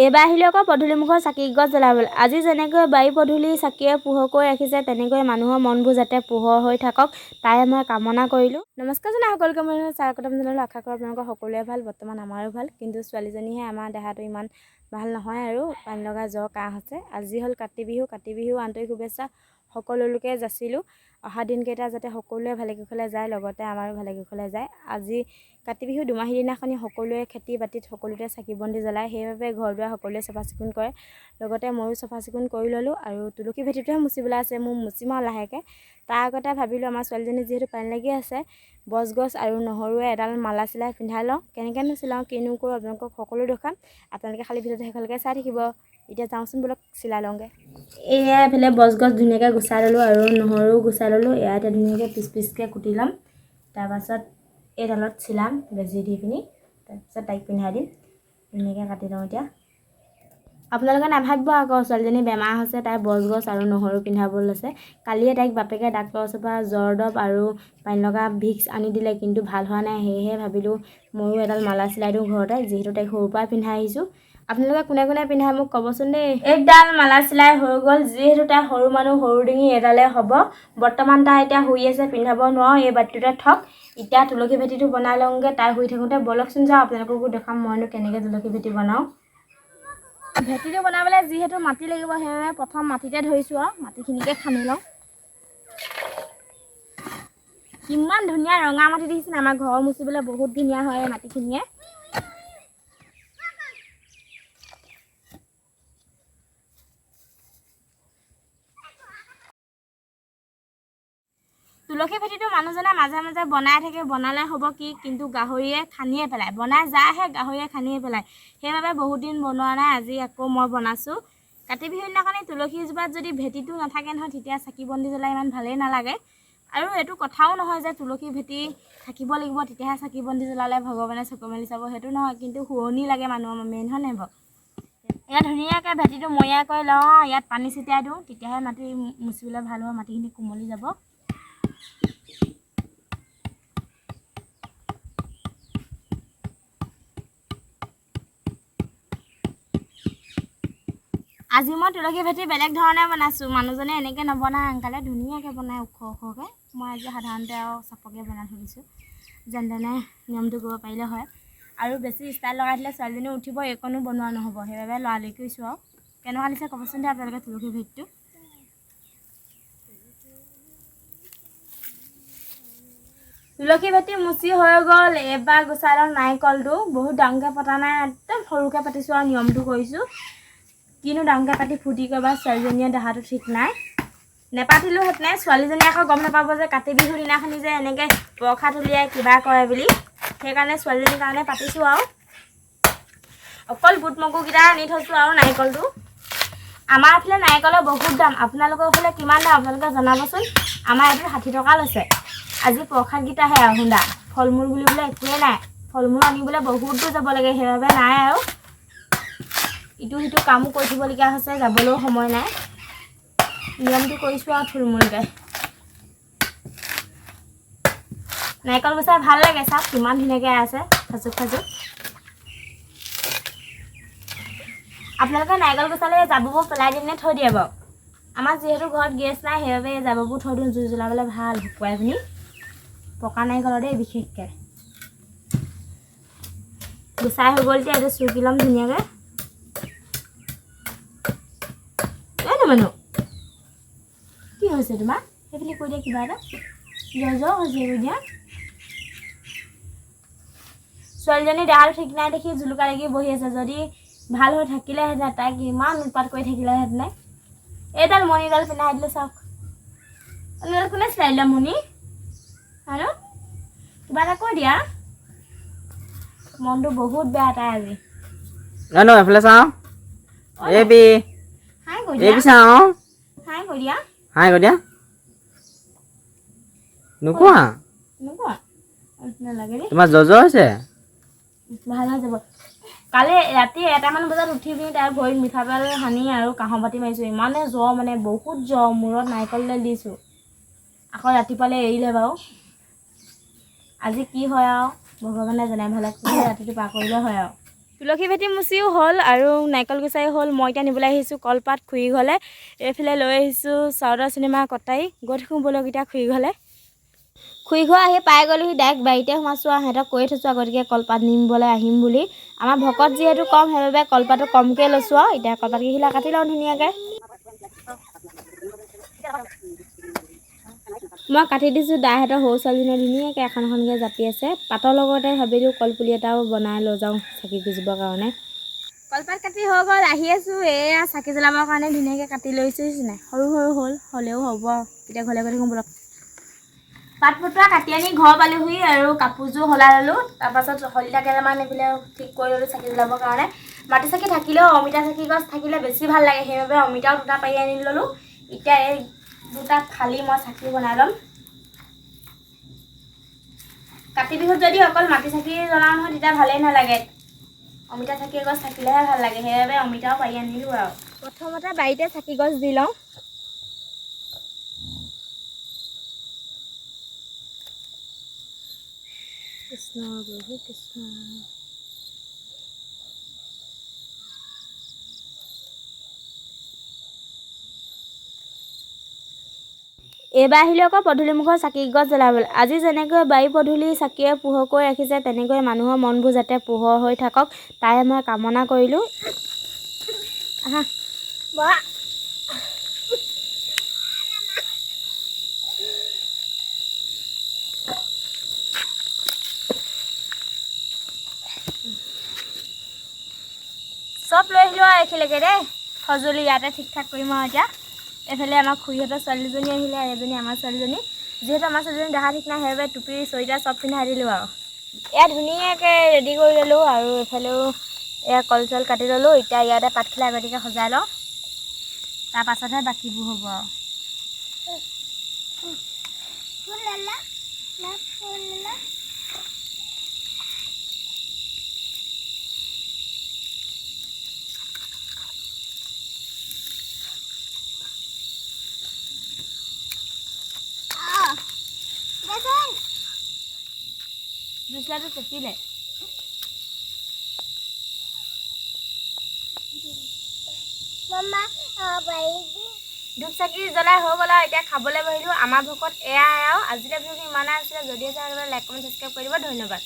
এইবাৰ আহিলোঁ আকৌ পদূলিমুখৰ চাকি গছ জ্বলাবলৈ। আজি যেনেকৈ বাৰী পদূলি চাকিয়ে পোহৰ কৰি ৰাখিছে, তেনেকৈ মানুহৰ মনবোৰ যাতে পোহৰ হৈ থাকক তাৰে মই কামনা কৰিলোঁ। নমস্কাৰ জনাই সকলোকে মই স্বাগতম জনালোঁ। আশা কৰোঁ আপোনালোকৰ সকলোৱে ভাল, বৰ্তমান আমাৰো ভাল। কিন্তু ছোৱালীজনীহে আমাৰ দেহাটো ইমান ভাল নহয় আৰু পানী লগা জ্বৰ কাহ হৈছে। আজি হ'ল কাতি বিহু। কাতি বিহু আন্তৰিক শুভেচ্ছা সকলোলৈকে যাচিলোঁ। অহা দিনকেইটা যাতে সকলোৱে ভালে কুশলে যায়, লগতে আমাৰো ভালে কুশলে যায়। আজি কাতি বিহু দুমাহী দিনাখনি সকলোৱে খেতি বাতিত সকলোতে চাকি বন্তি জ্বলায়, সেইবাবে ঘৰ দুৱাৰ সকলোৱে চাফা চিকুণ কৰে। লগতে ময়ো চাফা চিকুণ কৰি ল'লোঁ আৰু তুলসী ভেটিটোহে মুচিবলৈ আছে, মোৰ মুচিম আৰু লাহেকৈ। তাৰ আগতে ভাবিলোঁ আমাৰ ছোৱালীজনী যিহেতু পানী লাগি আছে, বছগছ আৰু নহৰুৱে এডাল মালা চিলাই পিন্ধাই লওঁ। কেনেকৈনো চিলাওঁ কিনো কৰোঁ আপোনালোকক সকলো দেখুৱাম, আপোনালোকে খালি ভিডিঅ'টো শেষলৈকে চাই থাকিব। এতিয়া যাওঁচোন ব'লক চিলাই লওঁগৈ। এয়া এইফালে বছগছ ধুনীয়াকৈ গুচাই ল'লোঁ আৰু নহৰু গুচাই ল'লোঁ। এয়া এতিয়া ধুনীয়াকৈ পিচ পিচকৈ কুটি ল'ম, তাৰপাছত এইডালত চিলাম বেজি দি পিনি, তাৰপিছত তাইক পিন্ধাই দিম। ধুনীয়াকৈ কাটি লওঁ এতিয়া। আপোনালোকে নাভাবিব আকৌ ছোৱালীজনী বেমাৰ হৈছে, তাই বছগছ আৰু নহৰু পিন্ধাব লৈছে। কালিয়ে তাইক বাপেকে ডাক্তৰৰ ওচৰৰ পৰা জ্বৰ দৰৱ আৰু পানী লগা ভিক্স আনি দিলে, কিন্তু ভাল হোৱা নাই। সেয়েহে ভাবিলোঁ ময়ো এডাল মালা চিলাই দিওঁ ঘৰতে, যিহেতু তাইক সৰুৰ পৰাই পিন্ধাই আহিছোঁ। আপোনালোকে কোনে কোনে পিন্ধাই মোক ক'বচোন দেই। একডাল মালা চিলাই হৈ গ'ল। যিহেতু তাই সৰু মানুহ, সৰু ডিঙি এডালে হ'ব। বৰ্তমান তাই এতিয়া শুই আছে, পিন্ধাব নোৱাৰোঁ, এই বাতিটোতে থওক। এতিয়া তুলসী ভেটিটো বনাই লওঁগৈ তাই শুই থাকোঁতে। ব'লকচোন যাওঁ, আপোনালোককো দেখাম মইনো কেনেকৈ তুলসী ভেটি বনাওঁ। ভেটিটো বনাবলৈ যিহেতু মাটি লাগিব, সেইবাবে প্ৰথম মাটিতে ধৰিছোঁ আৰু মাটিখিনিকে খান্দি লওঁ। কিমান ধুনীয়া ৰঙা মাটি দেখিছেনে, আমাৰ ঘৰ মুচিবলৈ বহুত ধুনীয়া হয় এই মাটিখিনিয়ে। তুলসী ভেটিটো মানুহজনে মাজে মাজে বনাই থাকে, বনালে হ'ব কি, কিন্তু গাহৰিয়ে খান্দিয়ে পেলায়। বনাই যায়হে গাহৰিয়ে খান্দিয়ে পেলায়, সেইবাবে বহুত দিন বনোৱা নাই। আজি আকৌ মই বনাইছোঁ। কাতি বিহুৰ দিনাখনি তুলসীজোপাত যদি ভেটিটো নাথাকে নহয়, তেতিয়া চাকি বন্তি জ্বলাই ইমান ভালেই নালাগে। আৰু এইটো কথাও নহয় যে তুলসী ভেটি থাকিব লাগিব তেতিয়াহে চাকি বন্তি জ্বলালে ভগৱানে চকু মেলি চাব, সেইটো নহয়। কিন্তু শুৱনি লাগে মানুহৰ মেইন, হয় নাই বাৰু? এয়া ধুনীয়াকৈ ভেটিটো মৰিয়াকৈ লওঁ, ইয়াত পানী ছটিয়াই দিওঁ, তেতিয়াহে মাটি মুচিবলৈ ভাল হ'ব, মাটিখিনি কোমলি যাব। আজি মই তুলসী ভেটি বেলেগ ধৰণে বনাইছোঁ। মানুহজনে এনেকৈ নবনায়, আংকালে ধুনীয়াকৈ বনায় ওখ ওখকৈ। মই আজি সাধাৰণতে আৰু চাপৰকৈ বনাই থৈ দিছোঁ, যেন তেনে নিয়মটো কৰিব পাৰিলে হয়। আৰু বেছি ষ্টাইল লগাই দিলে ছোৱালীজনী উঠিব, এইকণো বনোৱা নহ'ব, সেইবাবে লৰালৰি কৰিছোঁ। আৰু কেনেকুৱা লাগিছে ক'বচোন দেই আপোনালোকে তুলসী ভেটিটো। তুলসী ভেটি মুচি হৈ গ'ল। এইবাৰ গুচাই লওঁ নাৰিকলটো। বহুত ডাঙৰকৈ পতা নাই, একদম সৰুকৈ পাতিছোঁ আৰু নিয়মটো কৰিছোঁ। কিনো ডাঙৰকৈ পাতি ফূৰ্তি কৰিবা, ছোৱালীজনীয়ে দেহাটো ঠিক নাই। নেপাতিলোঁ হেঁতেনে ছোৱালীজনীয়ে আকৌ গম নাপাব যে কাতি বিহুৰ দিনাখনি যে এনেকৈ প্ৰসাদ উলিয়াই কিবা কৰে বুলি, সেইকাৰণে ছোৱালীজনীৰ কাৰণে পাতিছোঁ। আৰু অকল বুট মগুকেইটা আনি থৈছোঁ আৰু নাৰিকলটো। আমাৰ এইফালে নাৰিকলৰ বহুত দাম, আপোনালোকৰ ফালে কিমান দাম আপোনালোকে জনাবচোন। আমাৰ এইটো 60 টকা লৈছে। আজি প্ৰসাদকেইটাহে আৰু খুন্দা, ফল মূল বুলিবলৈ একোৱেই নাই। ফল মূল আনিবলৈ বহুত দূৰ যাব লাগে, সেইবাবে নাই আৰু। ইটো সিটো কামো কৰি থাকিবলগীয়া হৈছে, যাবলৈও সময় নাই। নিয়মটো কৰিছোঁ আৰু থুলমূলকৈ। নাৰিকল গুচাই ভাল লাগে, চাওক কিমান ধুনীয়াকৈ আছে ফাজুক ফাজুক। আপোনালোকে নাৰিকল গুচালে জাবৰবোৰ পেলাই দিয়ে নে থৈ দিয়ে বাৰু? আমাৰ যিহেতু ঘৰত গেছ নাই, সেইবাবে এই জাবৰবোৰ থৈ দিওঁ, জুই জ্বলাবলৈ ভাল শুকুৱাই পিনি। পকা নাৰিকলৰ দেই বিশেষকৈ। গুচাই হৈ গ'ল, এতিয়া এইটো চুকি ল'ম ধুনীয়াকৈ। মানুহ কি হৈছে তোমাৰ? সেইফালে কৈ দিয়া কিবা এটা, জ্বৰ জ্বৰ হৈছে কৈ দিয়া। ছোৱালীজনী দেহাটো ঠিক নাই দেখি জুলুকা লাগি বহি আছে। যদি ভাল হৈ থাকিলেহেঁতেন তাইক ইমান উৎপাত কৰি থাকিলেহেঁতেনে। এইডাল মণিডাল পিন্ধাই দিলে চাওক, মণিডাল কোনে চিলাই দিলে মণি? আৰু কিবা এটা কৈ দিয়া। মনটো বহুত বেয়া তাই আজি। নহয় এইফালে চাওঁ, এই বি চাওঁ, হাই কৈ দিয়া। নোকোৱা, তোমাৰ জ্বৰ জ্বৰ হৈছে? ভাল হৈ যাব। কালি ৰাতি 1টামান বজাত উঠি পিনি তাইৰ ভৰিত মিঠাতেল সানি আৰু কাঁহৰ বাতি মাৰিছোঁ। ইমানে জ্বৰ, মানে বহুত জ্বৰ, মূৰত নাৰিকল তেল দিছোঁ। আকৌ ৰাতিপুৱালৈ এৰিলে বাৰু। আজি কি হয় আৰু ভগৱানে জানে, ভালে ৰাতিটো পাৰ কৰিলে হয় আৰু। তুলসী ভেটি মুচিও হ'ল আৰু নাৰিকল গুচাই হ'ল। মই এতিয়া নিবলৈ আহিছোঁ কলপাত খুৰী ঘৰলৈ। এইফালে লৈ আহিছোঁ চাউদৰ চিনেমা কটাৰী। গৈ থাকোঁ ব'লক এতিয়া খুৰী ঘৰলৈ। খুৰী ঘৰ আহি পাই গ'লোহি, ডাইৰেক্ট বাৰীতে সোমাইছোঁ আৰু সিহঁতক কৈ থৈছোঁ আগতীয়াকৈ কলপাত নিবলৈ আহিম বুলি। আমাৰ ভকত যিহেতু কম, সেইবাবে কলপাতো কমকৈ লৈছোঁ আৰু। এতিয়া কলপাতকেইখিলা কাটি লওঁ ধুনীয়াকৈ। মই কাটি দিছোঁ, দাহঁতৰ সৰু ছোৱালীজনীয়ে ধুনীয়াকৈ এখন এখনকৈ জাপি আছে। পাতৰ লগতে ভাবিলোঁ কলপুলি এটাও বনাই লৈ যাওঁ চাকি গুজিবৰ কাৰণে। কলপাত কাটি হৈ গ'ল, আহি আছোঁ। এয়া চাকি জ্বলাবৰ কাৰণে ধুনীয়াকৈ কাটি লৈছোঁ নাই, সৰু সৰু হ'ল, হ'লেও হ'ব আৰু। এতিয়া ঘৰলৈ গৈ থাকোঁ ব'লক। পাত পতোৱা কাটি আনি ঘৰ পালোহি আৰু কাপোৰযোৰ সলাই ল'লোঁ। তাৰপাছত শলিতা কেইটামান এইফালে ঠিক কৰি ল'লোঁ চাকি জ্বলাবৰ কাৰণে। মাটি চাকি থাকিলেও অমিতা চাকি গছ থাকিলে বেছি ভাল লাগে, সেইবাবে অমিতাও দুটা পাৰি আনি ল'লোঁ। এতিয়া এই দুটা ফালি মই চাকি বনাই ল'ম। কাতি বিহুত যদি অকল মাটি চাকি জ্বলাওঁ নহয় তেতিয়া ভালেই নালাগে, অমিতা চাকি গছ থাকিলেহে ভাল লাগে, সেইবাবে অমিতাও পাৰি আনিলোঁ আৰু। প্ৰথমতে বাৰীতে চাকি গছ দি লওঁ। কৃষ্ণ প্ৰভু কৃষ্ণ। এইবাৰ আহিলোঁ আকৌ পদূলিমুখৰ চাকি গছ জ্বলাবলৈ। আজি যেনেকৈ বাৰী পদূলি চাকিয়ে পোহৰ কৰি ৰাখিছে, তেনেকৈ মানুহৰ মনবোৰ যাতে পোহৰ হৈ থাকক তাৰে মই কামনা কৰিলোঁ। আহা বহা। চব লৈ আহিলোঁ আৰু এইখিনিলৈকে দেই। সঁজুলি ইয়াতে ঠিক ঠাক কৰিম আৰু এতিয়া। এইফালে আমাৰ খুৰীহঁতৰ ছোৱালীজনী আহিলে, এজনী আমাৰ ছোৱালীজনী। যিহেতু আমাৰ ছোৱালীজনী দেখা ঠিক নাই, সেইবাবে টুপি চুৱেটাৰ চব পিন্ধাই দিলোঁ আৰু। এয়া ধুনীয়াকৈ ৰেডি কৰি ল'লোঁ আৰু এইফালেও এয়া কল চল কাটি ল'লোঁ। এতিয়া ইয়াতে পাতখিলা আগতীয়াকৈ সজাই লওঁ, তাৰপাছতহে বাকীবোৰ হ'ব আৰু। জুইশলাটো চেপিলে ধূপ চাকি জ্বলাই হৈ গ'ল আৰু এতিয়া খাবলৈ বহিলোঁ। আমাৰ ভকত এয়াই আৰু। আজিলৈ ভিডিঅ'টো ইমানে আছিলে। যদি আছে লাইক কমেণ্ট ছাবস্ক্ৰাইব কৰি দিব। ধন্যবাদ।